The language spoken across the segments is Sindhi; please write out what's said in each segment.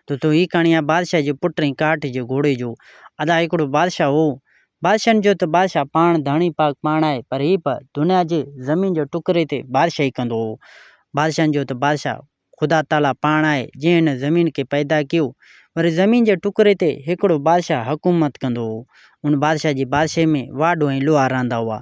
دوستو هي ڪهاڻي آهي بادشاهه جي پٽ ۽ ڪاٺ جي گهوڙي جو. ادا هڪڙو بادشاهه هو. بادشاهن جو ته بادشاهه پاڻ ڌڻي پاڪ پاڻ آهي پر هي به دنيا جي زمين جي ٽڪري تي بادشاهي ڪندو هو. بادشاهن جو ته بادشاهه خدا تعاليٰ پاڻ آهي جنهن هن زمين کي پيدا ڪيو. وري زمين جي ٽڪري تي هڪڙو بادشاهه حڪومت ڪندو هو. ان بادشاهه جي بادشاهي ۾ واڍو ۽ لوها رهندا هئا.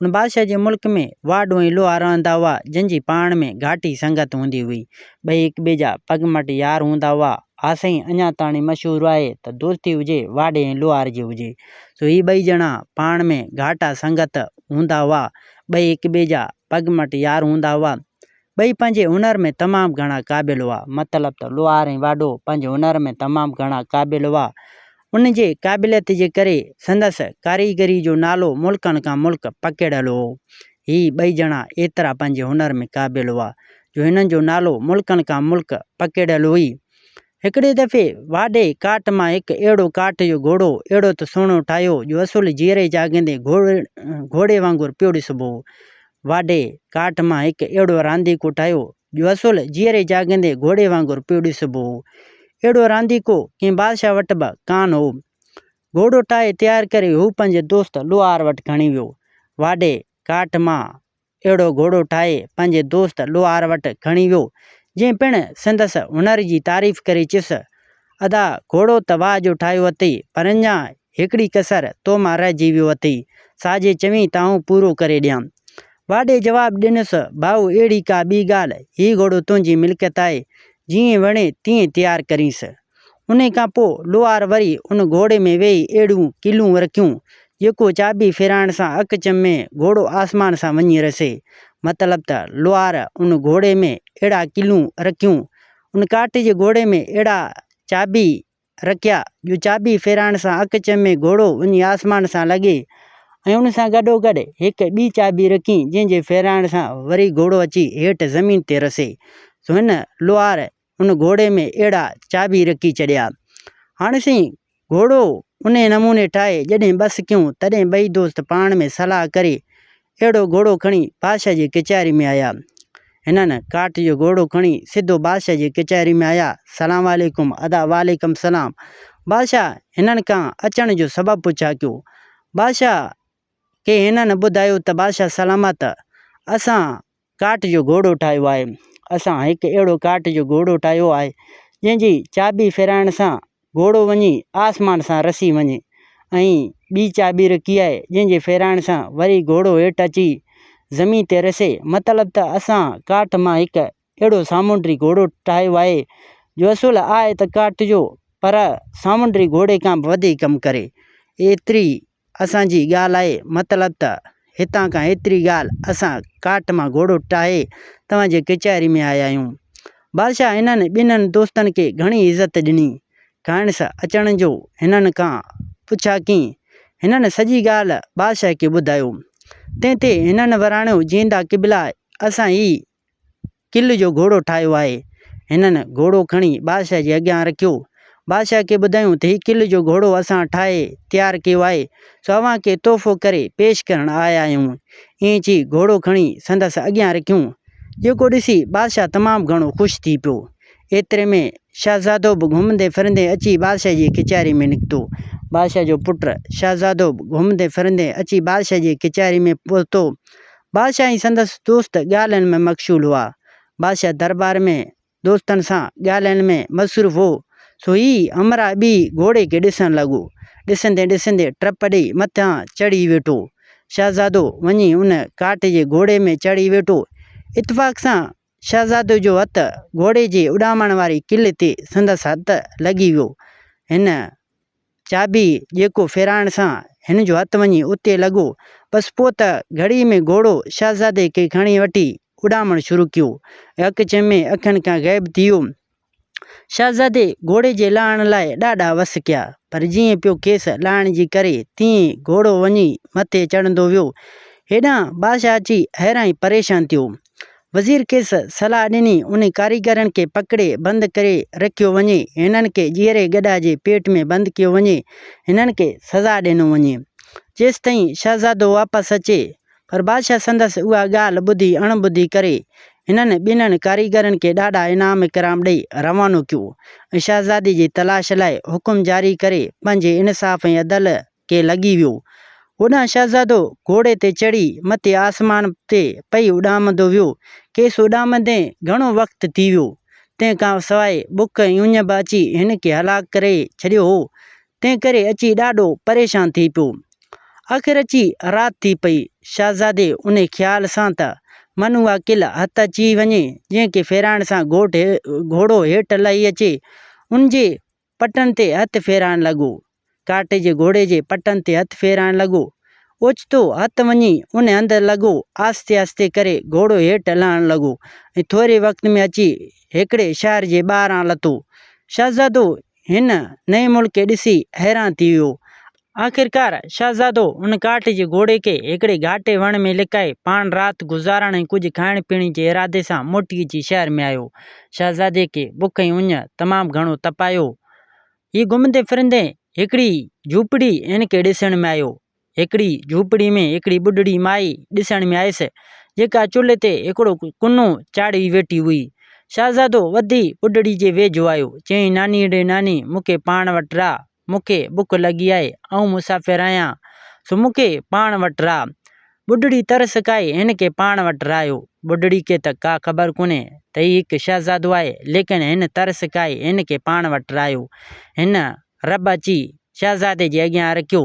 ان بادشاهه جي ملڪ ۾ واڍو ۽ لوها رهندا هئا، جن جي پاڻ ۾ گهاٽي سنگت هوندي هئي. ٻئي هڪ ٻئي جا پڳ مٽ يار هوندا هئا. ها سائين اڃا تاڻي مشهور آهي ته دوستي هجي واڍي ۽ لوهار جي هجي. سو هي ٻئي ڄڻا پاڻ ۾ گهاٽا سنگت هوندا هئا. ٻئي هڪ ٻئي جا پڳ مٽ يار هوندا هئا. ٻئي پنهنجي هنر ۾ تمام گهڻا قابل هئا. مطلب ته لوهار ۽ واڍو پنهنجي هنر ۾ تمام گهڻا قابل هئا. ان جي قابليت جي ڪري سندس ڪاريگري جو نالو ملڪن کان ملڪ پکڙيل هو. هي ٻئي ڄڻا ايترا پنهنجي هنر ۾ قابل هئا، جو هنن جو نالو ملڪن کان ملڪ پکڙيل هئي. هڪڙي دفعي واڍي ڪاٺ مان هڪ اهڙو ڪاٺ جو گهوڙو اهڙو ته سهڻو ٺاهيو، جو اصل جيئري جاڳندي گهوڙي وانگر پيو ڏسبو هو. واڍي ڪاٺ مان هڪ اهڙو رانديڪو ٺاهيو، جو اصل جيئري جاڳندي گهوڙي وانگر پيو ڏسبو هو. اهڙو رانديڪو ڪنهن بادشاهه وٽ به ڪانه هو. گهوڙو ٺاهي تيار ڪري هو پنهنجي دوست لوهار وٽ کڻي ويو. واڍي ڪاٺ مان اهڙو گهوڙو ٺاهي پنهنجي دوست لوهار وٽ کڻي ويو، جنهن پڻ سندس هنر جي تعريف ڪري چيس، ادا گهوڙو ته واهه جو ٺاهيو اٿئي، پر اڃا هڪڙي ڪسر تو مان رهجي ويو اٿئي، سا جي چوين ته آئون پورو ڪري ڏيان. واڍي جواب ڏنس، ڀائو اهڙي ڪا ٻي ڳالهه، هي گهوڙو تنهنجي ملڪيت آهي، جيئن وڻي تيئن تيار ڪرينس. انهي کان پوء لوهار وري ان گهوڙي ۾ ويهي اهڙيون ڪلون رکيون، جيڪو چاٻي ڦيرائڻ سان اک چمي گهوڙو آسمان سان وڃي رسي. مطلب ته لوهار ان گهوڙي ۾ اهڙا ڪلون رکيون، ان ڪاٺ جي گهوڙي ۾ اهڙا چاٻي رکيا جو چاٻي ڦيرائڻ سان اک چمي گهوڙو وڃي آسمان سان لڳي ۽ ان سان گڏوگڏ هڪ ٻي چاٻي رکي جنهن جي ڦيرائڻ سان وري گهوڙو اچي هيٺ زمين تي رسي. سو هن لوهار ان گهوڙي ۾ اهڙا چاٻي رکي ڇڏيا. هاڻ سائين گهوڙو انهي نموني ٺاهي جڏهن بس ڪيون تڏهن ٻئي دوست پاڻ ۾ صلاح ڪري اهڙو گهوڙو کڻي بادشاهه جي ڪچهري ۾ آيا. هنن ڪاٺ جو گهوڙو کڻي سڌو بادشاهه جي ڪچهري ۾ آيا. سلام عليڪم ادا وعليڪم سلام. بادشاهه هنن کان اچڻ جو سبب پڇا ڪيو. بادشاهه کي هنن ٻڌايو ته بادشاهه سلامت اسان ڪاٺ جو گهوڙو ٺاهيو آهي. اسان هڪ اهڙو ڪاٺ جو گهوڙو ٺاهيو آهي، جنهن جي چاٻي ڦيرائڻ سان گهوڙو وڃي آسمان سان رسي وڃي ۽ ٻي چاٻي رکي آهي، جنهن جي ڦيرائڻ سان وري گهوڙو هيٺ اچي زمين تي رسي. مطلب ته اسان ڪاٺ مان هڪ اهڙو سامونڊي گهوڙو ٺاهيو آهي، جو اصل آهي ته ڪاٺ جو پر سامونڊي گهوڙي کان به وڌيڪ ڪم ڪري. ايتري اسان جي ڳالهه آهي، مطلب ته هتان کان ايتري ڳالهه، اسان ڪاٺ مان گهوڙو ٺاهي توهان جي ڪچهري ۾ آيا آهيون. بادشاهه هنن ٻنهن دوستن کي گهڻي عزت ڏني. کانئس اچڻ جو هنن کان پڇا ڪئي. هنن سڄي ڳالهه بادشاهه کي ٻڌايو. تنهن تي هنن وراڻيو، جيئندا قبلا، اسان هي ڪل جو گهوڙو ٺاهيو آهي. هنن گهوڙو کڻي بادشاهه جي اڳيان رکيو. بادشاهه کي ٻڌايائون ته هي ڪل جو گهوڙو اسان ٺاهي تيار ڪيو آهي، سو اوهان کي تحفو ڪري پيش ڪرڻ آيا آهيون. ائين چئي گهوڙو کڻي سندس اڳيان رکيون، جيڪو ڏسي بادشاهه تمام گهڻو خوش ٿي پيو. ايتري ۾ شهزادو به گهمندي ڦرندي اچي بادشاهه جي ڪچهري ۾ نڪتو. بادشاهه جو پٽ شهزادو به گهمندي ڦرندي اچي بادشاهه جي ڪچهري ۾ پهتو. بادشاهه ۽ سندس دوست ڳالهين ۾ مشغول هئا. بادشاهه درٻار ۾ دوستن سان ڳالهين ۾ مصروف هو، سو هي همراهه ٻي گهوڙي کي ڏسڻ لڳو. ڏسندي ڏسندي ٽپ ڏئي مٿان چڙهي ويٺو. شهزادو وڃي ان ڪاٺ جي گهوڙي ۾ چڙهي ويٺو. اتفاق سان شهزادو جو هٿ گهوڙي جي اڏامڻ واري ڪل تي سندس هٿ لڳي ويو. هن چاٻي جيڪو ڦيرائڻ سان هن جو هٿ وڃي اتي لڳو. بس پوء ته گهڙي ۾ گهوڙو شهزادي کي کڻي وٺي اڏامڻ شروع ڪيو ۽ اک چمي اکين کان غيب ٿي ويو. شهزادي گهوڙي جي لاهڻ لاء ڏاڍا وس ڪيا، پر جيئن پيو کيس لاهڻ جي ڪري، تيئن گهوڙو وڃي مٿي چڙهندو ويو. هيڏانهن بادشاهه اچي حيران ۽ پريشان ٿيو. وزير کيس صلاح ڏني، انهن ڪاريگرن کي پڪڙي بند ڪري رکيو وڃي، هنن کي جيئري گڏهه جي پيٽ ۾ بند ڪيو وڃي، هنن کي سزا ڏنو وڃي، جيستائين شهزادو واپس اچي. پر بادشاهه سندس اها ڳالهه ٻڌي اڻ ٻڌي ڪري، هنن ٻنهن ڪاريگرن کي ڏاڍا انعام اڪرام ڏئي روانو ڪيو ۽ شهزادي جي تلاش لاء حڪم جاري ڪري پنهنجي انصاف ۽ عدل کي لڳي ويو. هوڏانهن شهزادو گهوڙي تي چڙهي مٿي آسمان تي پئي اڏامندو ويو. کيس اڏامندي گهڻو وقت ٿي ويو. تنهن کان سواء بک ۽ اڃ به اچي هن کي هلاڪ ڪري ڇڏيو هو. تنهن ڪري اچي ڏاڍو پريشان ٿي پيو. آخر اچي رات ٿي پئي. شهزادي انهي خيال سان ته من اها ڪل هٿ اچي وڃي، جنهن کي ڦيرائڻ سان گهوڙو هيٺ لهي اچي، ان جي پٽن تي هٿ ڦيرائڻ لڳو. ڪاٺ جي گهوڙي جي پٽن تي هٿ ڦيرائڻ لڳو. اوچتو هٿ وڃي ان هنڌ لڳو. آهستي آهستي ڪري گهوڙو هيٺ لهڻ لڳو ۽ ٿوري وقت ۾ اچي هڪڙي شهر جي ٻاهران لٿو. شهزادو هن نئين ملڪ کي ڏسي حيران ٿي ويو. آخرڪار شهزادو ان ڪاٺ جي گهوڙي کي هڪڙي گهاٽي وڻ ۾ لڪائي پاڻ رات گذارڻ ۽ ڪجهه کائڻ پيئڻ جي ارادي سان موٽي اچي شهر ۾ آيو. شهزادي کي بک ۽ اڃ تمام گهڻو تپايو. هي گهمندي ڦرندي هڪڙي جهوپڙي هن کي ڏسڻ ۾ آيو. هڪڙي جهوپڙي ۾ هڪڙي ٻڍڙي مائي ڏسڻ ۾ آيس، جيڪا چلهه تي هڪڙو ڪنو چاڙهي ويٺي هئي. شهزادو وڌي ٻڍڙي جي ويجهو آيو. چيائين، ناني ڙي ناني، مون کي پاڻ وٽ راهه. مون کي بک لڳي آهي، آئون مسافر آهيان، سو مون کي پاڻ وٽ راهه. ٻڍڙي ترس کائي هن کي پاڻ وٽ راهيو. ٻڍڙي کي ته ڪا خبر ڪونهي ته هي هڪ شهزادو آهي، ليڪن هن ترس کائي هن کي پاڻ وٽ راهيو. هن رب اچي شهزادي جي اڳيان رکيو.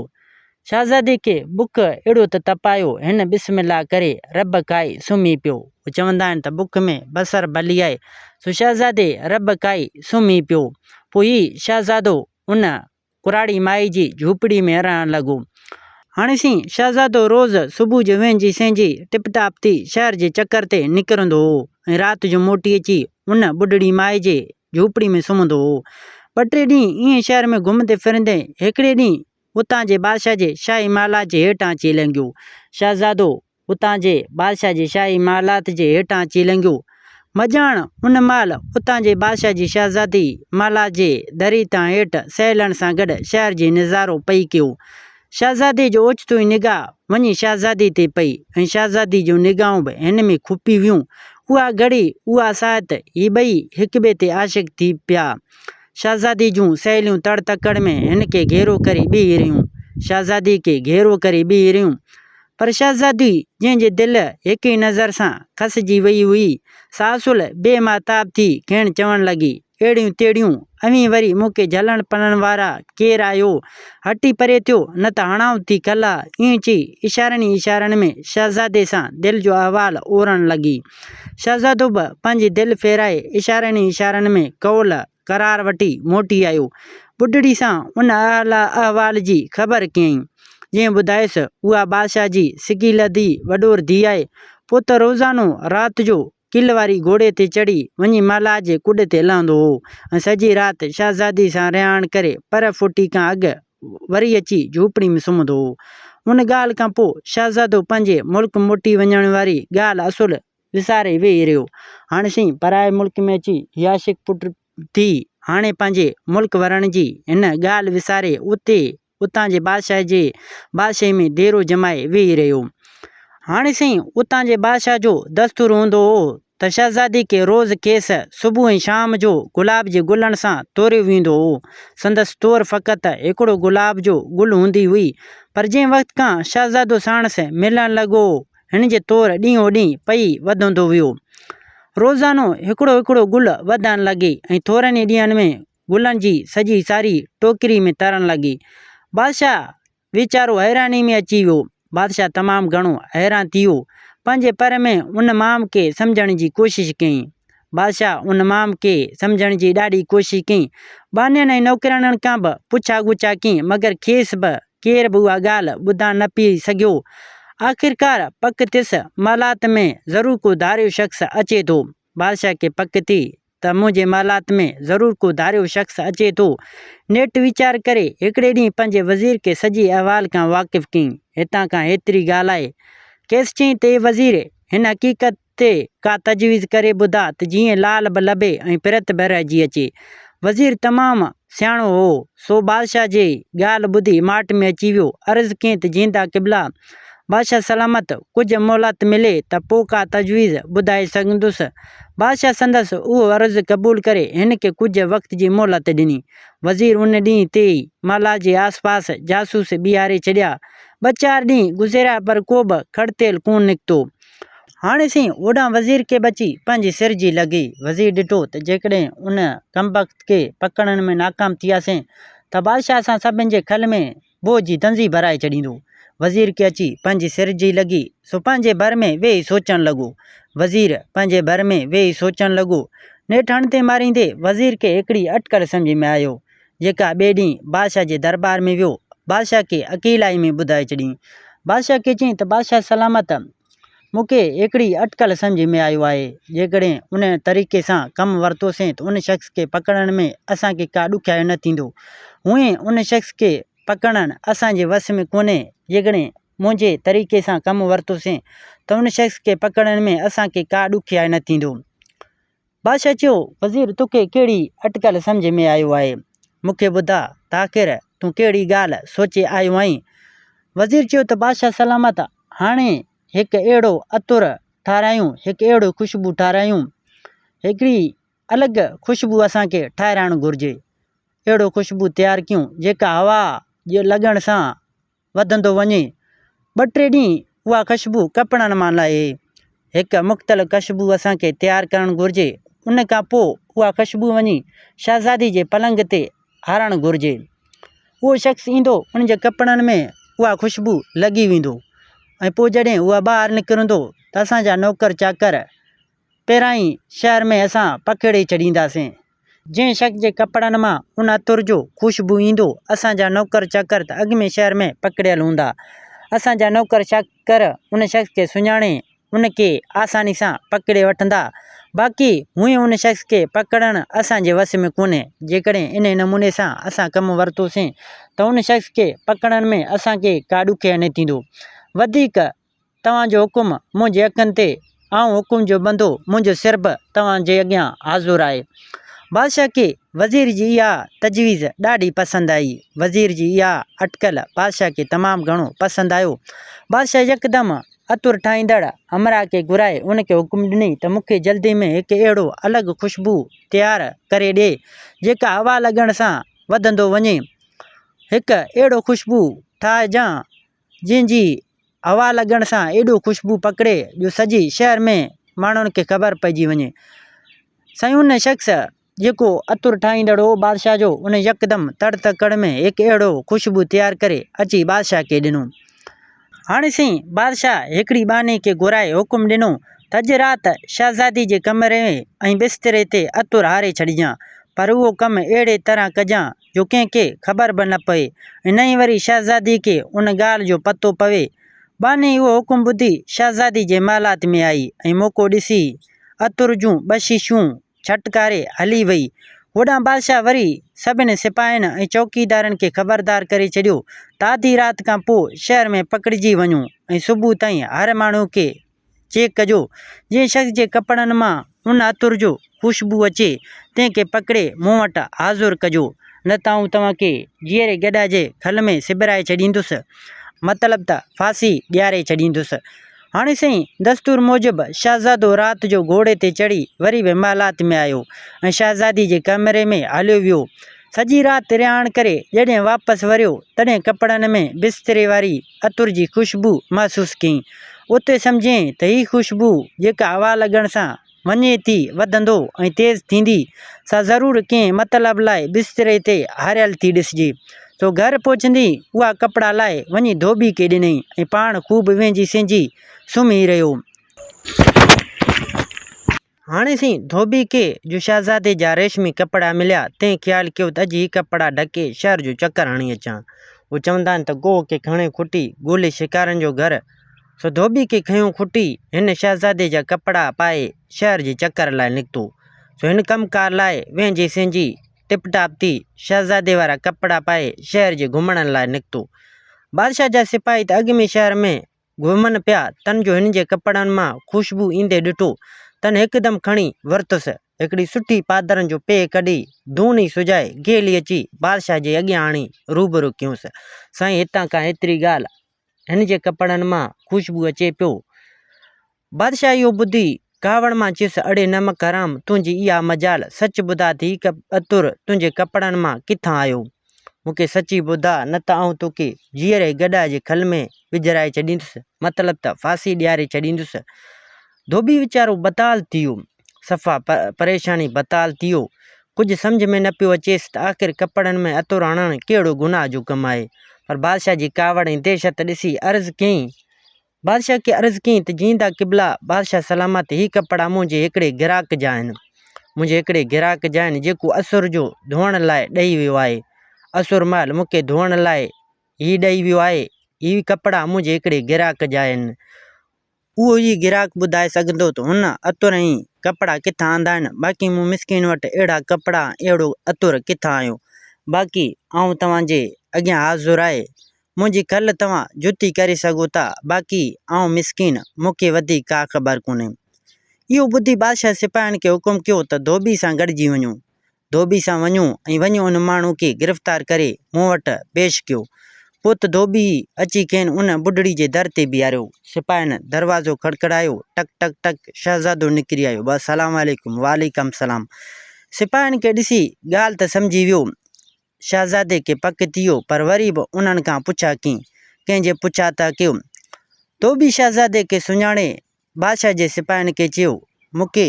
شهزادي کي بک اهڙو ته تپايو، هن بسم الله ڪري رب کائي سمهي پيو. هو چوندا آهن ته بک ۾ بصر ڀلي آهي، سو شهزادي رب کائي سمهي پيو. پوء هي شهزادو ان ڪراڙي مائي جي جهوپڙي ۾ رهڻ لڳو. هاڻي سين شهزادو روز صبح جو وهنجي سهنجي ٽپ ٽاپ ٿي شهر جي چڪر تي نڪرندو هو ۽ رات جو موٽي اچي ان ٻڍڙي مائي جي جهوپڙي ۾ سمهندو هو. ٻه ٽي ڏينهن ائين شهر ۾ گهمندي ڦرندي هڪڙي ڏينهن اتان جي بادشاهه جي شاهي محلات جي هيٺان اچي لنگهيو. شهزادو اتان جي بادشاهه جي شاهي محلات جي هيٺان اچي لنگهيو. مڄاڻ ان مهل اتان جي بادشاهه جي شهزادي محلات جي دري تان هيٺ سهيلن سان گڏ شهر جي نظارو پئي ڪيو. شهزادي جو اوچتو ئي نگاهه وڃي شهزادي تي پئي ۽ شهزادي جون نگاهون به هن ۾ کپي ويون. اها گهڙي، اها ساعت، هي ٻئي هڪٻئي تي عاشق ٿي پيا. شهزادي جون سهيليون تڙ تڪڙ ۾ هن کي گهيرو ڪري بيهي رهيون. شهزادي کي گهيرو ڪري بيهي رهيون. پر شهزادي، جنهن جي دل هڪ ئي نظر سان کسجي ويئي هئي، سا اصل بي مهتاب ٿي کين چوڻ لڳي. اهڙيون تهڙيون، اوهين وري مون کي جهلڻ پنڻ وارا ڪير آهيو؟ هٽي پري ٿيو، نه ته هڻانو ٿي کلا. ائين چئي، اشارن ئي اشارن ۾ شهزادي سان دل جو احوال اورڻ لڳي. شهزادو به پنهنجي دل ڦيرائي، اشارن ئي اشارن ۾ قول قرار وٺي موٽي آيو. ٻڍڙي سان ان احوال جي خبر ڪيائين. جنهن ٻڌايس، اها بادشاهه جي سڪيلڌي وڏور ڌيء آهي. پوء ته روزانو رات جو ڪل واري گهوڙي تي چڙهي وڃي محلات جي ڪڏ تي لهندو هو ۽ سڄي رات شهزادي سان رهاڻ ڪري پرهه ڦٽي کان اڳ وري اچي جهوپڙي ۾ سمهندو هو. ان ڳالهه کان پوء شهزادو پنهنجي ملڪ موٽي وڃڻ واري ڳالهه اصل وساري ويهي رهيو. هاڻ سائين پرائي ملڪ ۾ اچي هي عاشق پٽ ٿي هاڻي پنهنجي ملڪ ورڻ جي هن ڳالهه وساري اتي اتان جي بادشاهه جي بادشاهي ۾ ديرو ڄمائي ويهي رهيو. هاڻي سائين اتان جي بادشاهه جو دستور هوندو هو ته شهزادي کي روز کيس صبح ۽ شام جو گلاب جي گلن سان توريو ويندو هو. سندس تور فقط هڪڙو گلاب جو گل هوندي هئي. پر جنهن وقت کان شهزادو ساڻس ملڻ لڳو هو، هن جي تور ڏينهون ڏينهن پئي وڌندو ويو. روزانو هڪڙو هڪڙو گل وڌڻ لڳي ۽ ٿورن ئي ڏينهن ۾ گلن جي سڄي ساري ٽوڪري ۾ ترڻ لڳي. بادشاهه ويچارو حيراني ۾ اچي ويو. بادشاهه تمام گهڻو حيران ٿي ويو. پنهنجي پر ۾ ان مام کي سمجهڻ جي ڪوشش ڪيائين. بادشاهه ان مام کي سمجهڻ جي ڏاڍي ڪوشش ڪئي. ٻانهين ۽ نوڪرياڻين کان به پڇا ڳڇا ڪيائين، مگر کيس به ڪير به اها ڳالهه ٻڌان نه پئي سگهيو. آخرڪار پڪ ٿيس، محلات ۾ ضرور ڪو ڌاريو شخص اچي ٿو. بادشاهه کي پڪ ٿي ته منهنجي محلات ۾ ضرور ڪو ڌاريو شخص اچي ٿو. نيٺ ويچار ڪري هڪڙي ڏينهن پنهنجي وزير کي سڄي احوال کان واقف ڪيائين. هتان کان هيتري ڳالهه آهي. کيس چيائين ته اي وزير! هن حقيقت تي ڪا تجويز ڪري ٻڌاء ته جيئن لعل به لڀي ۽ پرت به رهجي اچي. وزير تمام سياڻو هو، سو بادشاهه جي ڳالهه ٻڌي ماٺ ۾ اچي ويو. عرض ڪيائين ته جيندا قبلا! بادشاهه سلامت، ڪجهه مهلت ملي ته پوء ڪا تجويز ٻڌائي سگهندس. بادشاهه سندس اهو عرض قبول ڪري هن کي ڪجهه وقت جي مهلت ڏني. وزير ان ڏينهن تي ئي محلات جي آس پاس جاسوس بيهاري ڇڏيا. ٻه چار ڏينهن گذريا پر ڪو به کڙتيل ڪونه نڪتو. هاڻي سائين هوڏانهن وزير کي به اچي پنهنجي سر جي لڳي. وزير ڏٺو ته جيڪڏهن ان ڪمبخت کي پڪڙڻ ۾ ناڪام ٿياسين ته بادشاهه اسان سڀن جي کل ۾ بوء جي دنزي ڀرائي ڇڏيندو. وزير کي اچي پنهنجي سر جي لڳي، سو پنهنجي ڀر ۾ ويهي سوچڻ لڳو. وزير پنهنجي ڀر ۾ ويهي سوچڻ لڳو. نيٺ هڻندي ماريندي وزير کي هڪڙي اٽڪل سمجهه ۾ آيو، جيڪا ٻئي ڏينهن بادشاهه جي درٻار ۾ ويو، بادشاهه کي اڪيلائي ۾ ٻڌائي ڇڏيائين. بادشاهه کي چيائين ته بادشاهه سلامت! مون کي هڪڙي اٽڪل سمجهه ۾ آيو آهي، جيڪڏهن ان طريقي سان ڪم ورتوسين ته ان شخص کي پڪڙڻ ۾ اسان کي ڪا ڏکيائي نه ٿيندو. هونئن ان شخص کي پڪڙڻ اسان جي وس ۾ ڪونهي، جيڪڏهن منهنجي طريقي سان ڪم ورتوسين ته ان شخص کي پڪڙڻ ۾ اسان کي ڪا ڏکيائي نه ٿيندو. بادشاهه چيو، وزير توکي ڪهڙي اٽڪل سمجهه ۾ آيو آهي؟ مون کي ٻڌاء ته آخر تون ڪهڙي ڳالهه سوچي آيو آهين؟ وزير چيو ته بادشاهه سلامت هاڻي هڪ اهڙو عطر ٺاهرايون، هڪ اهڙو خوشبو ٺاهرايون، هڪڙي الڳ خوشبو اسان کي ٺاهرائڻ گهرجي، اهڙو خوشبو تيار ڪيون جيڪا هوا جي لڳڻ سان وڌندو وڃي. ٻه ٽي ڏينهن اها خشبو ڪپڙن مان لهي. هڪ مختلف خشبو اسان کي تيار ڪرڻ گهرجي. ان کان پوء اها خشبو وڃي شهزادي جي پلنگ تي هارڻ گهرجي. اهو شخص ايندو ان جي ڪپڙن ۾ اها خوشبو لڳي ويندو ۽ پوء جڏهن اها ٻاهر نڪرندو ته اسان جا نوڪر چاڪر پهريان ئي شهر ۾ اسان پکيڙي ڇڏينداسين. جنهن شخص جي ڪپڙن مان ان عطر جو خوشبو ايندو، اسان جا نوڪر چاڪر ته اڳ ۾ شهر ۾ پکڙيل هوندا. اسان جا نوڪر چاڪر ان شخص کي سڃاڻي ان کي آساني سان پڪڙي وٺندا. باقي هونئن ان شخص کي پڪڙڻ اسان جي وس ۾ ڪونهي. جيڪڏهن انهي نموني سان اسان ڪم ورتوسين ته ان شخص کي پڪڙڻ ۾ اسان کي ڪا ڏکيائي نه ٿيندو. وڌيڪ توهان جو حڪم منهنجي اکين تي، آئون حڪم جو بندو، منهنجو سر به توهان جي اڳيان حاضر آهي. بادشاهه کي وزير جي اها تجويز ڏاڍي پسند آئي. وزير جي اها اٽڪل بادشاهه کي تمام گهڻو پسند آيو. بادشاهه يڪدم عطر ٺاهيندڙ همراهه کي گهرائي ان کي حڪم ڏني ته مون کي جلدي ۾ هڪ اهڙو الڳ خوشبو تيار ڪري ڏي، جيڪا هوا لڳڻ سان وڌندو وڃي. هڪ اهڙو خوشبو ٺاهجان، جنهن جي هوا لڳڻ سان ايڏو خوشبو پکڙي جو سڄي شهر ۾ ماڻهن کي خبر پئجي وڃي. سائين ان شخص جيڪو عطر ٺاهيندڙ هو بادشاهه جو ان يڪدم تڙ تڪڙ ۾ هڪ اهڙو خوشبو تيار ڪري اچي بادشاهه کي ڏنو. هاڻي سائين بادشاهه هڪڙي ٻانهي کي گهرائي حڪم ڏنو ته اڄ رات شهزادي جي ڪمري ۽ بستري تي عطر هاري ڇڏجان پر اهو ڪم اهڙي طرح ڪجان جو ڪنهن کي خبر به نه پوي ۽ نه ئي وري شهزادي کي ان ڳالهه جو پتو پوي. ٻانهي اهو حڪم ٻڌي شهزادي جي محلات ۾ آئي ۽ موقعو ڏسي عطر جون ٻه شيشيون ڇٽڪاري هلي وئي. هوڏانهن بادشاهه وري سڀني سپاهين ۽ چوڪيدارن کي خبردار ڪري ڇڏيو ته آڌي رات کان پوء شهر ۾ پڪڙجي وڃو ۽ صبح تائين هر ماڻهو کي چيڪ ڪجو، جنهن شخص جي ڪپڙن مان ان عطر جو خوشبو اچي، تنهن کي پڪڙي مون وٽ حاضر ڪجو، نه ته آئون توهان کي جيئري گڏهه جي کل ۾ سبرائي ڇڏيندس، مطلب ته ڦاسي ڏياري ڇڏيندس. هاڻي سائين دستور موجب شهزادو رات جو گهوڙي تي چڙهي وري به محلات ۾ آيو ۽ شهزادي جي ڪمري ۾ هليو ويو. سڄي رات رهاڻ ڪري جڏهن واپس وريو، تڏهن ڪپڙن ۾ بستري واري عطر جي خوشبو محسوس ڪيائين. اتي سمجهيائين ته هي خوشبو جيڪا هوا لڳڻ سان وڃي ٿي وڌندو ۽ تيز ٿيندي، سا ضرور ڪنهن مطلب لاء بستري تي هاريل ٿي ڏسجي. سو گهر پهچندي اها ڪپڙا لاهي وڃي ڌوٻي کي ڏنائين ۽ پاڻ خوب وهنجي سهنجي سمهي رهيو. هاڻي سين ڌوٻي کي جو شهزادي جا ريشمي ڪپڙا مليا، تنهن خيال ڪيو ته اڄ هي ڪپڙا ڍڪي شهر جو چڪر هڻي اچان. هو چوندا آهن ته گوهه کي کڻي کٽي، ڳولي شڪارين جو گهر. سو ڌوٻي کي کنيو کٽي، هن شهزادي جا ڪپڙا پائي شهر جي چڪر لاء نڪتو. سو هن ڪم ڪار لاء وهنجي سهنجي، ٽپ ٽاپ ٿي، شهزادي وارا ڪپڙا پائي شهر جي گهمڻ لاء نڪتو. بادشاهه جا سپاهي ته اڳ ۾ شهر ۾ گهمن پيا، تن جو هن جي ڪپڙن مان خوشبو ايندي ڏٺو، تن هڪدم کڻي ورتس. هڪڙي سٺي پادرن جو پيهه ڪڍي، ڌون ئي سجائي، گيلي اچي بادشاهه جي اڳيان آڻي روبرو ڪيونس. سائين هتان کان هيتري ڳالهه هن جي ڪپڙن مان خوشبو اچي پيو. بادشاهه اهو ٻڌي ڪاوڙ مان چيس، اڙي نمڪ حرام، تنهنجي اها مجال، سچ ٻڌاء ته هي عطر تنهنجي ڪپڙن مان ڪٿان آيو؟ مون کي سچي ٻڌاء، نه ته آئون توکي جيئري گڏهه جي کل ۾ وجهرائي ڇڏيندس، مطلب ته ڦاسي ڏياري ڇڏيندس. ڌوٻي ويچارو بتال ٿي ويو. صفا پريشاني بتال ٿي ويو. ڪجهه سمجهه ۾ نه پيو اچيس ته آخر ڪپڙن ۾ عطر هڻڻ ڪهڙو گناهه جو ڪم آهي. پر بادشاهه جي ڪاوڙ ۽ دهشت ڏسي عرض ڪيائين. بادشاهه کي عرض ڪيائين ته جيئندا قبلا بادشاهه سلامت هي ڪپڙا منهنجي هڪڙي گراهڪ جا آهن. منهنجي هڪڙي گراهڪ جا آهن جيڪو اسر جو ڌوئڻ لاء ڏئي ويو آهي. اسر مهل مون کي ڌوئڻ لاء هي ڏئي ويو آهي. هي ڪپڙا منهنجي هڪڙي گراهڪ جا آهن. اهو ئي گراهڪ ٻڌائي سگهندو ته هن عطر ۽ ڪپڙا ڪٿان آندا آهن، باقي مون مسڪين وٽ اهڙا ڪپڙا ۽ اهڙو عطر ڪٿان آيو. باقي آئون توهان جي اڳيان حاضر آهي. منهنجي کل توهان جتي ڪري سگهو ٿا، باقي آئون مسڪين، مون کي وڌيڪ ڪا خبر ڪونهي. اهو ٻڌي بادشاهه سپاهين کي حڪم ڪيو ته ڌوٻي سان گڏجي وڃو. ڌوٻي سان وڃو ۽ وڃي ان ماڻهو کي گرفتار ڪري مون وٽ پيش ڪيو. پوء ته ڌوٻي اچي کين ان ٻڍڙي جي در تي بيهاريو. سپاهين دروازو کڙکڙايو، ٽڪ ٽڪ ٽڪ، شهزادو نڪري آيو، السلام عليڪم، وعليڪم السلام. سپاهين کي ڏسي ڳالهه ته سمجهي ويو. شهزادي کي پڪ ٿي ويو، پر وري به انهن کان پڇا ڪيائين. ڪنهن جي پڇا ته ڪيو. ڌوٻي شهزادي کي سڃاڻي بادشاهه جي سپاهين کي چيو، مون کي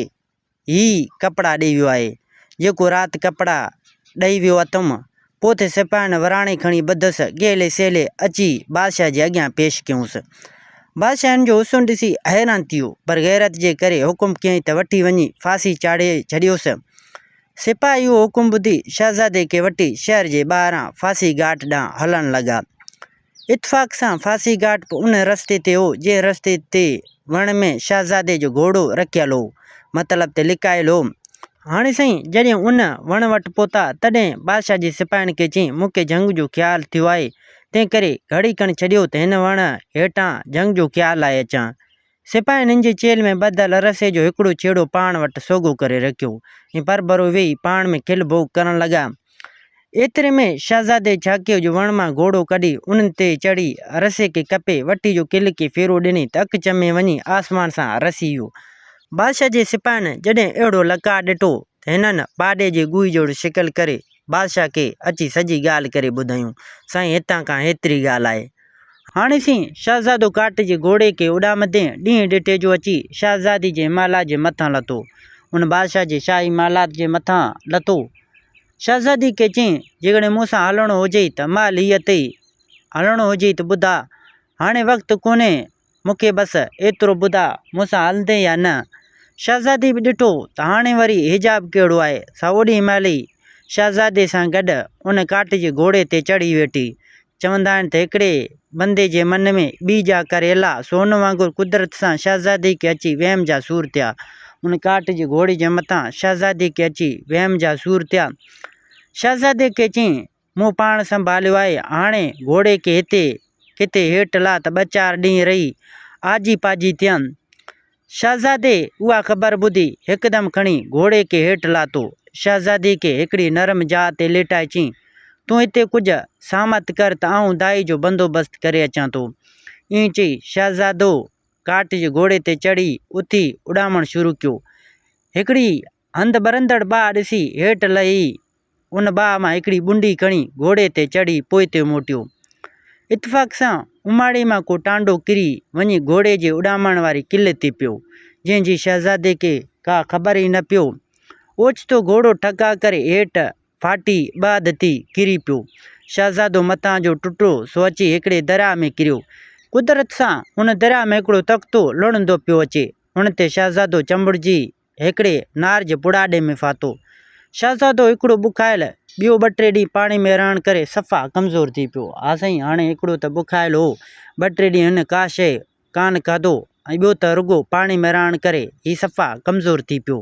هي ڪپڙا ڏئي ويو آهي، جيڪو رات ڪپڙا ڏئي ويو اٿم. پوء ته سپاهين وراڻي کڻي ٻڌس، ڳهلي سهلي اچي بادشاهه جي اڳيان پيش ڪيونس. بادشاهه هن جو حسن ڏسي حيران ٿي ويو، پر غيرت جي ڪري حڪم ڪيائين ته وٺي وڃي ڦاسي چاڙهي ڇڏيوس. سپاهي اهو حڪم ٻڌي شهزادي کي وٺي شهر جي ٻاهران ڦاسي گهاٽ ڏانهن هلڻ لڳا. اتفاق سان ڦاسي گهاٽ به ان رستي تي هو، جنهن رستي تي وڻ ۾ شهزادي جو گهوڙو رکيل هو، مطلب ته لڪايل هو. هاڻي سائين جڏهن ان وڻ وٽ پهتا، تڏهن بادشاهه جي سپاهين کي چيائين، مون کي جهنگ جو خيال ٿيو آهي، تنهنڪري گهڙي کن ڇڏيو ته هن وڻ هيٺان جهنگ جو خيال لائي اچان. سپاهين هن جي چيلهه ۾ ٻڌل رسي جو هڪڙو ڇيڙو پاڻ وٽ سوگهو ڪري رکيو ۽ پرڀرو ويهي پاڻ ۾ کل ڀوڳ ڪرڻ لڳا. ايتري ۾ شهزادي جهاڪيو جو وڻ مان گهوڙو ڪڍي انهن تي چڙهي رسي کي ڪپي وٺي جو ڪل کي ڦيرو ڏني ته اک چمي وڃي آسمان سان رسي ويو. بادشاهه جي سپاهين جڏهن اهڙو لقاء ڏٺو ته هنن پاڏي جي ڳوهي جهڙو شڪل ڪري بادشاهه کي اچي سڄي ڳالهه ڪري ٻڌايون، سائين هتان کان هيتري ڳالهه آهي. هاڻي سين شهزادو ڪاٺ جي گهوڙي کي اڏامندي ڏينهن ڏٺي جو اچي شهزادي جي محلات جي مٿان لٿو. ان بادشاهه جي شاهي محلات جي مٿان لٿو. شهزادي کي چيائين، جيڪڏهن مون سان هلڻو هجئي ته مهل هي اٿئي، هلڻو هجئي ته ٻڌاء. هاڻي وقت ڪونهي، مون کي بس ايترو ٻڌاء، مون سان هلندين يا نه؟ شهزادي به ڏٺو ته هاڻي وري حجاب ڪهڙو آهي، سا اوڏي مهل ئي شهزادي سان گڏ ان ڪاٺ جي گهوڙي تي چڙهي ويٺي. چوندا آهن ته هڪڙي بندي جي من ۾ ٻي جا ڪريلا، سو ان وانگر قدرت سان شهزادي کي اچي وهم جا سور ٿيا. ان ڪاٺ جي گهوڙي جي مٿان شهزادي کي اچي وهم جا سور ٿيا. شهزادي کي چيائين، مون پاڻ سنڀاليو آهي، هاڻي گهوڙي کي هتي ڪٿي هيٺ لاهه ته ٻه چار ڏينهن رهي آجي پاجي ٿيان. شهزادي اها خبر ٻڌي هڪدم کڻي گهوڙي کي هيٺ لاٿو. شهزادي کي هڪڙي نرم جاء تي ليٽائي چيائين، تون هتي ڪجهه سامت ڪر ته آئون دائي جو بندوبست ڪري اچان ٿو. ائين چئي شهزادو ڪاٺ جي گهوڙي تي چڙهي اٿي اڏامڻ شروع ڪيو. هڪڙي هنڌ ٻرندڙ باهه ڏسي هيٺ لهي ان باهه مان هڪڙي ٻنڊي کڻي گهوڙي تي چڙهي پوئتي موٽيو. اتفاق سان اماڙي مان ڪو ٽانڊو ڪري وڃي گهوڙي جي اڏامڻ واري ڪل تي پيو، جنهن جي شهزادي کي ڪا خبر ئي نه پيو. اوچتو گهوڙو ٺڪاء ڪري هيٺ ڦاٽي ٻه اڌ ٿي ڪري پيو. شهزادو مٿان جو ٽٽو سو اچي هڪڙي درياهه ۾ ڪريو. قدرت سان ان درياهه ۾ هڪڙو تختو لڙهندو پيو اچي. ان تي شهزادو چنبڙجي هڪڙي نار جي پڙاڏي ۾ ڦاٿو. شهزادو هڪڙو بکايل، ٻيو ٻه ٽي ڏينهن پاڻي ۾ رهڻ ڪري صفا ڪمزور ٿي پيو. ها سائين، هاڻي هڪڙو ته بکايل هو، ٻه ٽي ڏينهن هن ڪا شيء ڪانه کاڌو ۽ ٻيو ته رڳو پاڻي ۾ رهڻ ڪري هي صفا ڪمزور ٿي پيو.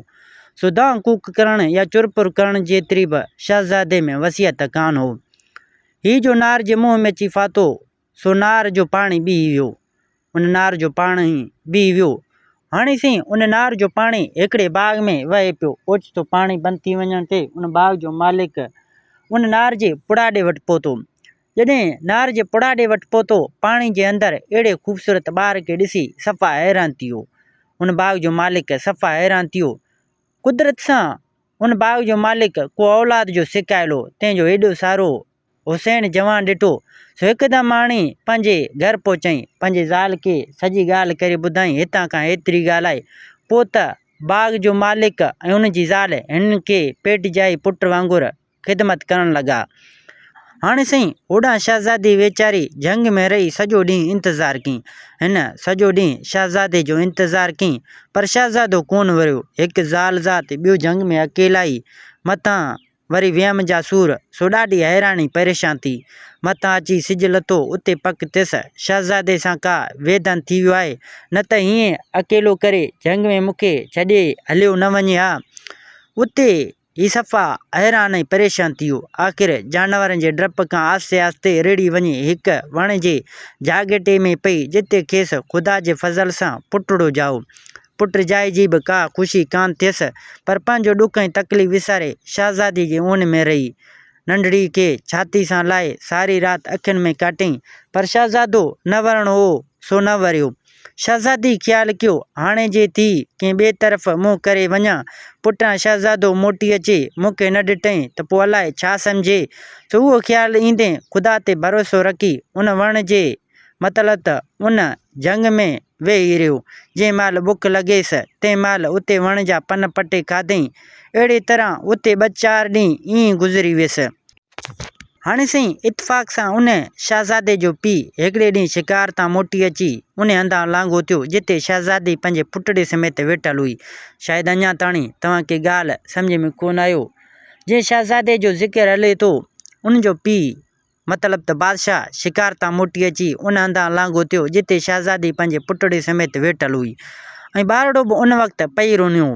سو دانهن ڪوڪ ڪرڻ يا چرپر ڪرڻ جيتري به شهزادي ۾ وسعت ڪانه هو. هي جو نار جي منهن ۾ اچي ڦاٿو، سو نار جو پاڻي بيهي ويو. ان نار جو پاڻي بيهي ويو. هاڻي سائين ان نار جو پاڻي هڪڙي باغ ۾ وهي پيو. اوچتو پاڻي بند ٿي وڃڻ تي ان باغ جو مالڪ ان نار جي پڙاڏي وٽ پهتو. جڏهن نار جي پڙاڏي وٽ پهتو، پاڻي جي اندر اهڙي خوبصورت ٻار کي ڏسي صفا حيران ٿي ويو. ان باغ جو مالڪ صفا حيران ٿي ويو. قدرت سان ان باغ جو مالڪ ڪو اولاد جو سڪايل هو، تنهن جو ايڏو سارو حسين جوان ڏٺو، سو هڪدم آڻي پنهنجي گهر پهچائين. پنهنجي زال کي سڄي ڳالهه ڪري ٻڌائين، هتان کان هيتري ڳالهه آهي. پوء ته باغ جو مالڪ ۽ ان جي زال هن کي پيٽ ڄائي پٽ وانگر خدمت ڪرڻ لڳا. هاڻي سائين هوڏانهن شهزادي ويچاري جهنگ ۾ رهي سڄو ڏينهن انتظار ڪيائين. هن سڄو ڏينهن شهزادي جو انتظار ڪيائين، پر شهزادو ڪونه وريو. هڪ زال ذات، ٻيو جهنگ ۾ اڪيلائي، مٿان وري ويم جا سور، سو ڏاڍي حيران ۽ پريشان ٿي. مٿان اچي سج لٿو، اتي پڪ ٿيس، شهزادي سان ڪا ويڌن ٿي ويو آهي، نه ته هيئن اڪيلو ڪري جهنگ ۾ مون کي ڇڏي هليو نه وڃي ها. اتي هي صفا حيران ۽ پريشان ٿي ويو. آخر جانورن جي ڊپ کان آهستي آهستي رڙهي وڃي هڪ وڻ جي جهاڳٽي ۾ پئي، جتي کيس خدا جي فضل سان پٽڙو ڄائو. پٽ ڄائي جي به ڪا خوشي ڪانه ٿيس، پر پنهنجو ڏک ۽ تڪليف وساري شهزادي جي اون ۾ رهي. ننڍڙي کي ڇاتي سان لائي ساري رات اکين ۾ ڪاٽيائين، پر شهزادو نه ورڻو هو، سو نه وريو. شهزادي خيال ڪيو، هاڻي جي ٿي ڪنهن ٻئي طرف منهن ڪري وڃان، پٽان شهزادو موٽي اچي مون کي نه ڏٺئين ته پوء الائي ڇا سمجهي. سو اهو خيال ايندين خدا تي ڀروسو رکي ان وڻ جي مطلب ته ان جهنگ ۾ ويهي رهيو. جنهن مهل بک لڳيس، تنهن مهل اتي وڻ جا پن پٽي کاڌئين. اهڙيء طرح اتي ٻه چار ڏينهن ائين ئي گذري ويس. هاڻي سائين اتفاق سان ان شهزادي جو پيء هڪڙي ڏينهن شڪار تان موٽي اچي انهي هنڌان لانگهو ٿيو جتي شهزادي پنهنجي پٽڙي سميت ويٺل هئي. شايد اڃا تاڻي توهان کي ڳالهه سمجهه ۾ ڪونه آيو. جنهن شهزادي جو ذڪر هلي ٿو ان جو پيء مطلب ته بادشاهه شڪار تان موٽي اچي ان هنڌان لانگهو ٿيو جتي شهزادي پنهنجي پٽڙي سميت ويٺل هئي ۽ ٻارڙو به ان وقت پئي رنيو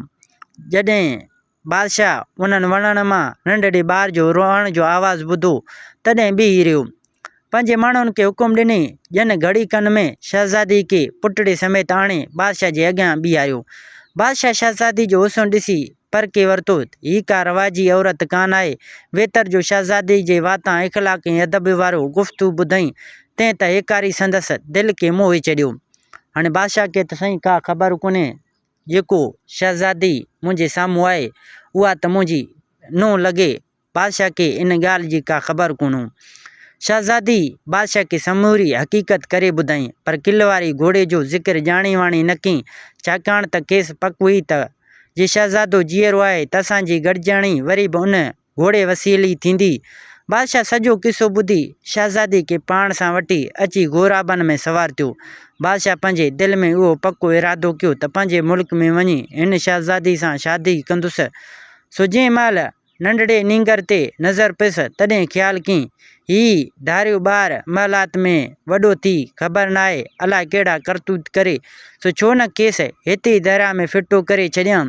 جڏهن بادشاهه انهن وڻن مان ننڍڙي ٻار جو روئڻ جو آواز ٻڌو، تڏهن بيهي رهيو. پنهنجي ماڻهن کي حڪم ڏني، ڄن گهڙي کن ۾ شهزادي کي پٽڙي سميت آڻي بادشاهه جي اڳيان بيهاريو. بادشاهه شهزادي جو حسن ڏسي پرکي ورتو ته هي ڪا رواجي عورت ڪانه آهي. ويتر جو شهزادي جي واتان اخلاق ۽ ادب وارو گفتگو ٻڌائين، تنهن ته هيڪاري سندس دل کي موهي ڇڏيو. هاڻي بادشاهه کي ته سائين ڪا خبر ڪونهي جيڪو شهزادي منهنجي سامهون آهي، اها ته منهنجي نونهن لڳي. بادشاهه کي ان ڳالهه جي ڪا خبر ڪونه. شهزادي بادشاهه کي سموري حقيقت ڪري ٻڌائين، پر قلعي واري گهوڙي جو ذڪر ڄاڻي واڻي نه ڪيائين، ڇاڪاڻ ته کيس پڪ هئي ته جي شهزادو جيئرو آهي ته اسان جي گڏجاڻي وري به ان گهوڙي وسيلي ٿيندي. بادشاهه سڄو قصو ٻڌي شهزادي کي پاڻ سان وٺي اچي غورابن ۾ سوار ٿيو. بادشاهه پنهنجي دل ۾ اهو پڪو ارادو ڪيو ته پنهنجي ملڪ ۾ وڃي هن شهزادي سان شادي ڪندس. سو جنهن مهل ننڍڙي نينگر تي نظر پيس تڏهن خيال ڪيائين، هي ڌاريو ٻار محلات ۾ وڏو ٿي خبر ناهي الاء ڪهڙا ڪرتوت ڪري، سو ڇو نه کيس هتي ئي درياء ۾ ڦٽو ڪري ڇڏيان.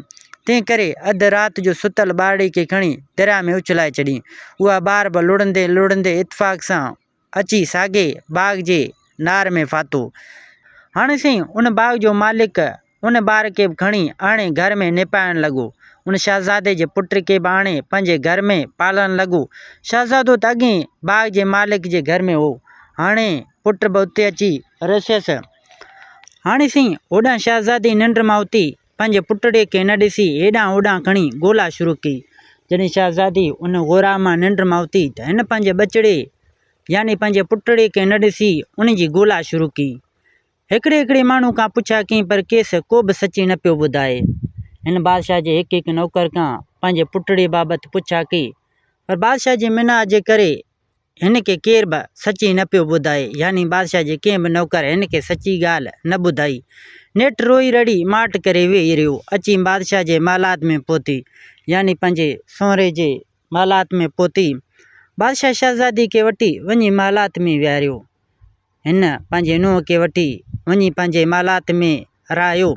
تنهن ڪري اڌ رات جو ستل ٻارڙي کي کڻي درياء ۾ اڇلائي ڇڏيائين. اها ٻار به لڙهندي لڙهندي اتفاق سان اچي ساڳئي باغ جي نار ۾ ڦاٿو. هاڻي سائين ان باغ جو مالڪ ان ٻار کي به کڻي آڻي گهر ۾ نپائڻ لڳو. ان شهزادي جي پٽ کي به آڻي پنهنجي گهر ۾ پالڻ لڳو. شهزادو ته اڳهين باغ جي مالڪ جي گهر ۾ هو. هاڻي پٽ به اتي اچي رسيس. هاڻي سائين هوڏانهن شهزادي ننڊ مان اٿي پنهنجي پٽڙي کي نه ڏسي هيڏانهن هوڏانهن کڻي ڳولا شروع ڪئي. جڏهن شهزادي ان غوراب مان ننڊ مان اٿي ته هن پنهنجي ٻچڙي يعني پنهنجي پٽڙي کي نه ڏسي ان جي ڳولا شروع ڪئي. هڪڙي هڪڙي ماڻهو کان پڇا ڪيائين پر کيس ڪو به سچي نه پيو ٻڌائي. هن بادشاهه جي هڪ هڪ نوڪر کان پنهنجي پٽڙي بابت پڇا ڪئي پر بادشاهه جي منع جي ڪري هن کي ڪير به سچي نه پيو ٻڌائي، يعني بادشاهه جي ڪنهن به نوڪر هن کي سچي ڳالهه نه ٻڌائي. نيٺ روئي رڙي ماٺ ڪري ويهي رهيو. اچي بادشاهه جي محلات ۾ پهتي، يعني پنهنجي سونهري جي محلات ۾ پهتي. بادشاهه شهزادي کي وٺي وڃي محلات ۾ ويهاريو. هن پنهنجي نونهن کي وٺي وڃي پنهنجي محلات ۾ رهايو.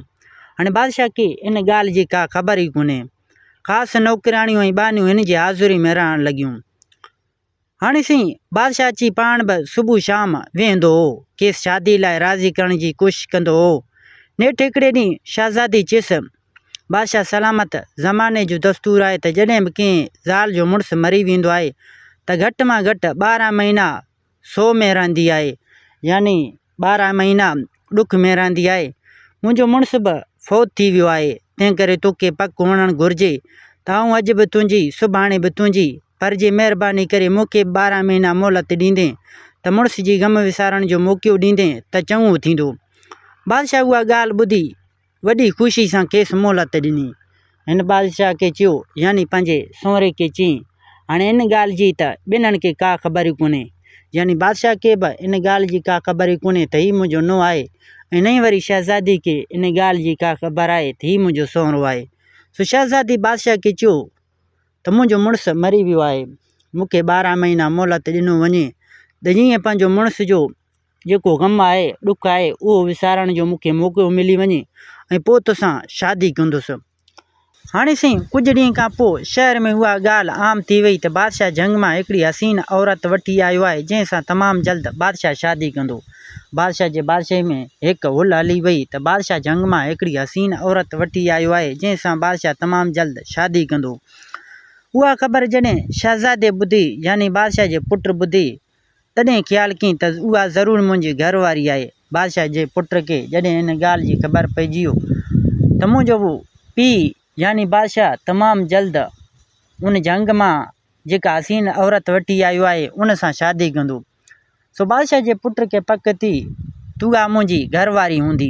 هاڻي بادشاهه کي ان ڳالهه جي ڪا خبر ئي ڪونهي. خاص نوڪرياڻيون ۽ ٻانهيون هن جي حاضري ۾ رهڻ لڳيون. هاڻي سائين بادشاهه اچي پاڻ به صبح شام ويهندو هو، کيس شادي لاء راضي ڪرڻ جي ڪوشش ڪندو هو. نيٺ هڪڙي ڏينهن شهزادي چيس، بادشاهه سلامت، زماني جو دستور آهي ته جڏهن به ڪنهن زال جو مڙس مري ويندو آهي ته گهٽ مان گهٽ 12 مهينا سو ۾ رهندي آهي، يعني 12 مهينا ڏک ۾ رهندي آهي. منهنجو مڙس به فوت ٿي ويو آهي، تنهنڪري توکي پڪ هئڻ گهرجي ته آئون اڄ به تنهنجي، سڀاڻي به تنهنجي، پر جي مهرباني ڪري مون کي به 12 مهينا مهلت ڏيندين ته مڙس جي غم وسارڻ جو موقعو ڏيندين ته چڱو ٿيندو. بادشاهه اها ڳالهه ٻڌي وڏي خوشي سان کيس مهلت ڏني. هن بادشاهه کي چيو، يعني پنهنجي سونهري کي چيائين، هاڻي ان ڳالهه جي ته ٻنهن کي ڪا خبر ئي ڪونهي. يعني بادشاهه کي به ان ڳالهه جي ڪا خبر ئي ڪونهي ته هي منهنجو ننهن آهي ۽ نه ئي وري شهزادي کي ان ڳالهه جي ڪا خبر آهي ته هي منهنجو سونهرو آهي. سو شهزادي بادشاهه کي چيو ته منهنجو مڙس مري ويو آهي، مون کي 12 مهينا مهلت ڏنو وڃي ته جيئن پنهنجو مڙس جو جيڪو غم آهي، ڏک آهي، اهو وسارڻ جو مون کي موقعو ملي وڃي ۽ پوء توسان شادي ڪندس. هاڻي سائين ڪجهه ڏينهن کان پوء شهر ۾ اها ڳالهه عام ٿي وئي ته بادشاهه جهنگ مان هڪڙي حسين عورت وٺي آيو آهي، جنهن سان تمام جلد بادشاهه شادي ڪندو. بادشاهه جي بادشاهي ۾ هڪ هل هلي وئي ته بادشاهه جهنگ مان هڪڙي حسين عورت وٺي آيو آهي، جنهن سان بادشاهه تمام جلد شادي ڪندو. اها خبر جڏهن شهزادي ٻڌي يعني بادشاهه جي پٽ ٻڌي تڏهن خيال ڪيائين ته اها ضرور منهنجي گهر واري آهي. بادشاهه جي پٽ کي جڏهن ان ڳالهه جي خبر پئجي ويو ته منهنجو پيء يعني بادشاهه تمام جلد ان جهنگ مان جيڪا حسين عورت وٺي آيو آهي، ان سان شادي ڪندو. سو بادشاهه جي پٽ کي پڪ ٿي ته اها منهنجي گهر واري هوندي.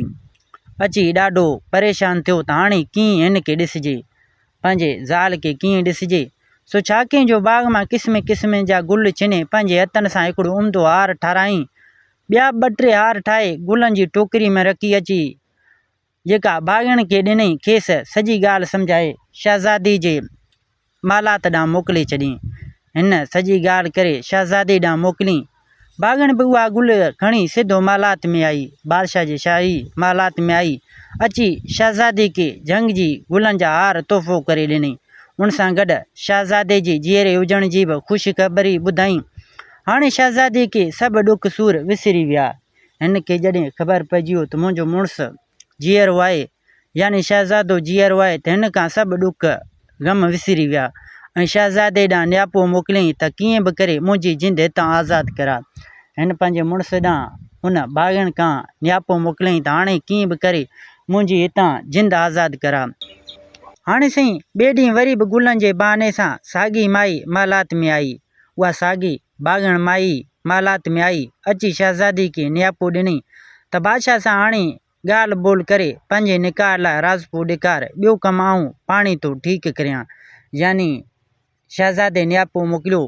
اچي ڏاڍو پريشان ٿيو ته هاڻي ڪيئن هن کي ڏسجي. پنهنجي زال کي ڪيئن ڏسجي؟ سو ڇا ڪيائين جو باغ مان قسمين قسمين جا گل ڇني پنهنجي هٿن سان هڪڙو عمدو هار ٺارايائين. ٻيا به ٻه ٽي هار ٺاهي گلن جي ٽوڪري ۾ رکي اچي جيڪا باغيڻ کي ڏنائين، کيس سڄي ڳالهه سمجهائي شهزادي جي محلات ڏانهن موڪلي ڇڏيائين. هن سڄي ڳالهه ڪري شهزادي ڏانهن موڪليائين. باغڻ به اها گل کڻي سڌو محلات ۾ آئي. بادشاهه جي شاهي محلات ۾ آئي. اچي شهزادي کي جهنگ جي گلن جا هار تحفو ڪري ڏنائين. ان سان گڏ شهزادي جي جيئري هجڻ جي به خوشخبري ٻڌائين. هاڻي شهزادي کي سڀ ڏک سور وسري ويا. هن کي جڏهن خبر پئجي ويو ته منهنجو مڙس جيئرو آهي، يعني شهزادو جيئرو آهي ته هن کان سڀ ڏک غم وسري ويا ۽ شهزادي ڏانهن نياپو موڪليائين ته ڪيئن به ڪري منهنجي جند هتان آزاد ڪراء. هن پنهنجي مڙس ڏانهن ان باغين کان نياپو موڪليائين ته هاڻي ڪيئن به ڪري منهنجي هتان جند آزاد ڪراء. هاڻي سائين ٻئي ڏينهن وري به گلن جي بهاني سان ساڳي مائي محلات ۾ آئي. اها ساڳي باغڻ مائي محلات ۾ آئي، اچي شهزادي کي نياپو ڏنائين ته بادشاهه سان هاڻي ڳالهه ٻولهه ڪري پنهنجي نڪاح لاء راضپو ڏيکار، ٻيو ڪم آئون پاڻهي ٿو ٺيڪ ڪريان. يعني شهزادي نياپو موڪليو،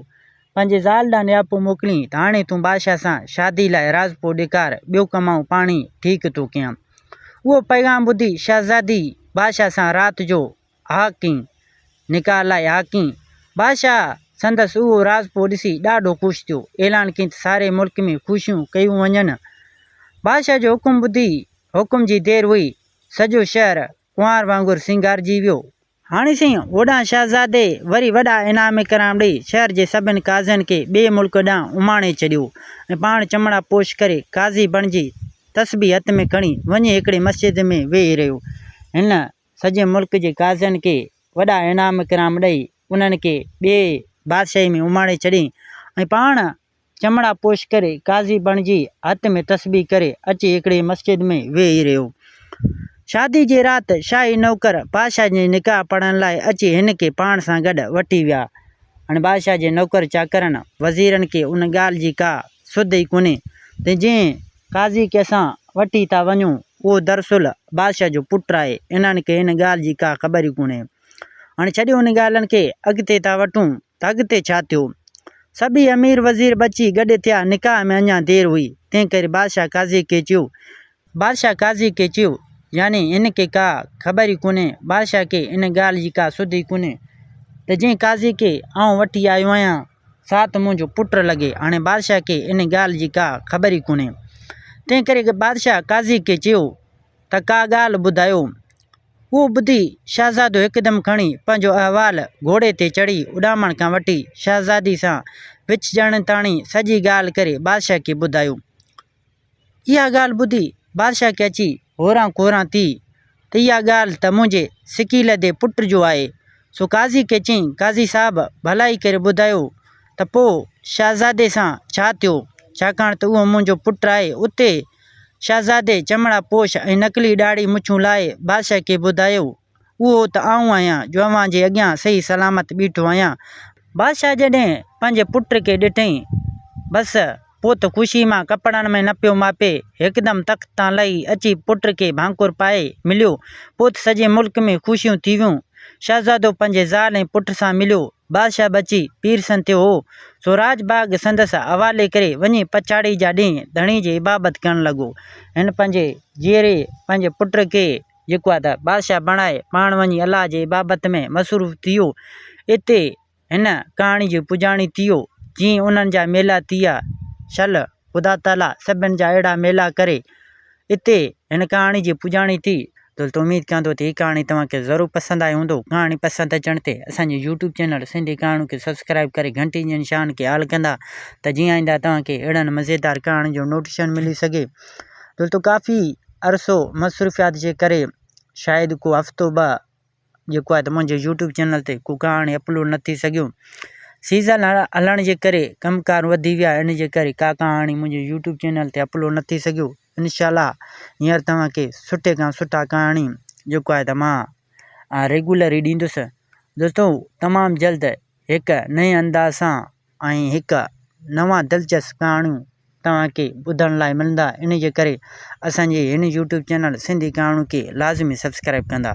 پنهنجي زال ڏانهن نياپو موڪليائين ته هاڻي تون بادشاهه سان شادي لاء راضپو ڏيکار، ٻيو ڪم آئون پاڻهي ٺيڪ ٿو ڪيان. اهو پيغام ٻڌي شهزادي بادشاهه سان رات جو ها ڪيائين، نڪاح لاء ها ڪيائين. بادشاهه سندس اهو راضپو ڏسي ڏاڍو خوش ٿيو. اعلان ڪيائين ته ساري ملڪ ۾ خوشيون ڪيون وڃن. بادشاهه جو حڪم ٻڌي حڪم جي دير هئي، سڄو شهر ڪنوار وانگر سينگارجي ويو. هاڻي سائين هوڏانهن شهزادي وري وڏا انعام اڪرام ڏئي شهر جي سڀن قاضين کي ٻئي ملڪ ڏانهن اماڻي ڇڏيو ۽ پاڻ چمڙا پوش ڪري قاضي بڻجي تسبيح هٿ ۾ کڻي وڃي هڪڙي مسجد ۾ ويهي رهيو. هن سڄي ملڪ جي قاضين کي وڏا انعام اڪرام ڏئي انهن کي ٻئي بادشاهي ۾ اماڻي ڇڏيائين ۽ پاڻ چمڙا پوش ڪري قاضي بڻجي هٿ ۾ تسبيح ڪري اچي هڪڙي مسجد ۾ ويهي رهيو. شادي جي رات شاهي نوڪر بادشاهه جي نڪاح پڙهڻ لاء اچي هن کي پاڻ سان گڏ وٺي ويا. هاڻي بادشاهه جي نوڪر چاڪرن وزيرن کي ان ڳالهه جي ڪا سڌ ئي ڪونهي ته جنهن قاضي کي اسان وٺي ٿا وڃون، اهو دراصل بادشاهه جو پٽ آهي. انهن کي ان ڳالهه جي ڪا خبر ئي ڪونهي. هاڻي ڇڏيو ان ڳالهن کي، اڳتي ٿا وٺون ته اڳتي ڇا ٿيو. سڀيئي امير وزير به اچي گڏ ٿيا. نڪاح ۾ اڃا دير هئي، تنهن ڪري بادشاهه قاضي کي چيو. بادشاهه قاضي کي چيو، يعني هن کي ڪا خبر ئي ڪونهي، بادشاهه کي ان ڳالهه جي ڪا سڌ ئي ڪونهي ته جنهن قاضي کي آئون وٺي آيو آهيان، سا ته منهنجو پٽ لڳي. هاڻي بادشاهه کي ان ڳالهه جي ڪا خبر ئي ڪونهي. تنهن ڪري بادشاهه قاضي کي چيو ته ڪا ڳالهه ٻڌايو. اهو ٻڌي شهزادو هڪدم کڻي پنهنجو احوال گهوڙي تي چڙهي اڏامڻ کان وٺي شهزادي سان وڇجڻ تاڻي سڄي ڳالهه ڪري بادشاهه کي ٻڌايو. اها ڳالهه ٻڌي بادشاهه کي اچي هوران کوران ٿي ته اها ڳالهه ته منهنجي سڪيلڌي پٽ جو آهي. سو قاضي کي چيائين، قاضي صاحب ڀلائي ڪري ٻڌايو ته پوء شهزادي سان ڇا ٿيو؟ ڇاڪاڻ ته اهو منهنجو پٽ آهي. اتي شهزادي چمڙا پوش ۽ نقلي ڏاڙهي مڇون لاهي بادشاهه کي ٻڌايو، اهو ته آئون آهيان، جو اوهان جي اڳيان صحيح سلامت بيٺو آهيان. بادشاهه جڏهن پنهنجي پٽ کي ڏٺئين، بس پوء ته خوشيء مان ڪپڙن ۾ نه پيو ماپي. هڪدم تخت تان لهي اچي پٽ کي ڀانڪر پائي مليو. پوء ته سڄي ملڪ ۾ خوشيون ٿي ويون. شهزادو پنهنجي زال ۽ پٽ سان مليو. بادشاهه به اچي پيرسن ٿيو هو، سو راڄ ڀاڳ سندس حوالي ڪري وڃي پڇاڙي جا ڏينهن ڌڻي جي عبادت ڪرڻ لڳو. هن پنهنجي جيئري پنهنجي پٽ کي جيڪو آهي ته بادشاهه بڻائي پاڻ وڃي الله جي عبادت ۾ مصروف ٿي ويو. اتي هن ڪهاڻي جي پڄاڻي ٿي ويو، جيئن انهن جا ميلا ٿيا. شل خدا تعاليٰ سڀن جا اهڙا ميلا ڪري. اتي هن ڪهاڻي جي پڄاڻي ٿي. دوستو اميد ڪيان ٿو ته هي ڪهاڻي توهان کي ضرور پسند آئي هوندو. ڪهاڻي پسند اچڻ تي اسان جي يوٽيوب چينل سنڌي ڪهاڻيون کي سبسڪرائيب ڪري گهنٽي جي نشان کي آل ڪندا ته جيئن آئنده توهان کي اهڙن مزيدار ڪهاڻين جو نوٽيفڪيشن ملي سگهي. دوستو ڪافي عرصو مصروفيات جي ڪري شايد ڪو هفتو ٻه جيڪو آهي ته منهنجي يوٽيوب چينل تي ڪو ڪهاڻي اپلوڊ نه ٿي سگهيو سيزن هلڻ جي ڪري ڪم ڪار وڌي ويا ان جي ڪري ڪا ڪهاڻي منهنجي يوٽيوب چينل تي اپلوڊ نه ٿي سگهيو انشاء الله هينئر توهان کي سٺي کان سٺا ڪهاڻي جيڪو آهي ته مان ريگولر ئي ڏيندس دوستو تمام جلد هڪ نئين انداز سان ۽ هڪ نوان دلچسپ ڪهاڻيون توهان کي ٻڌڻ لاء ملندا ان جي ڪري اسان جي هن يوٽيوب چينل سنڌي ڪهاڻيون کي لازمي سبسڪرائب ڪندا.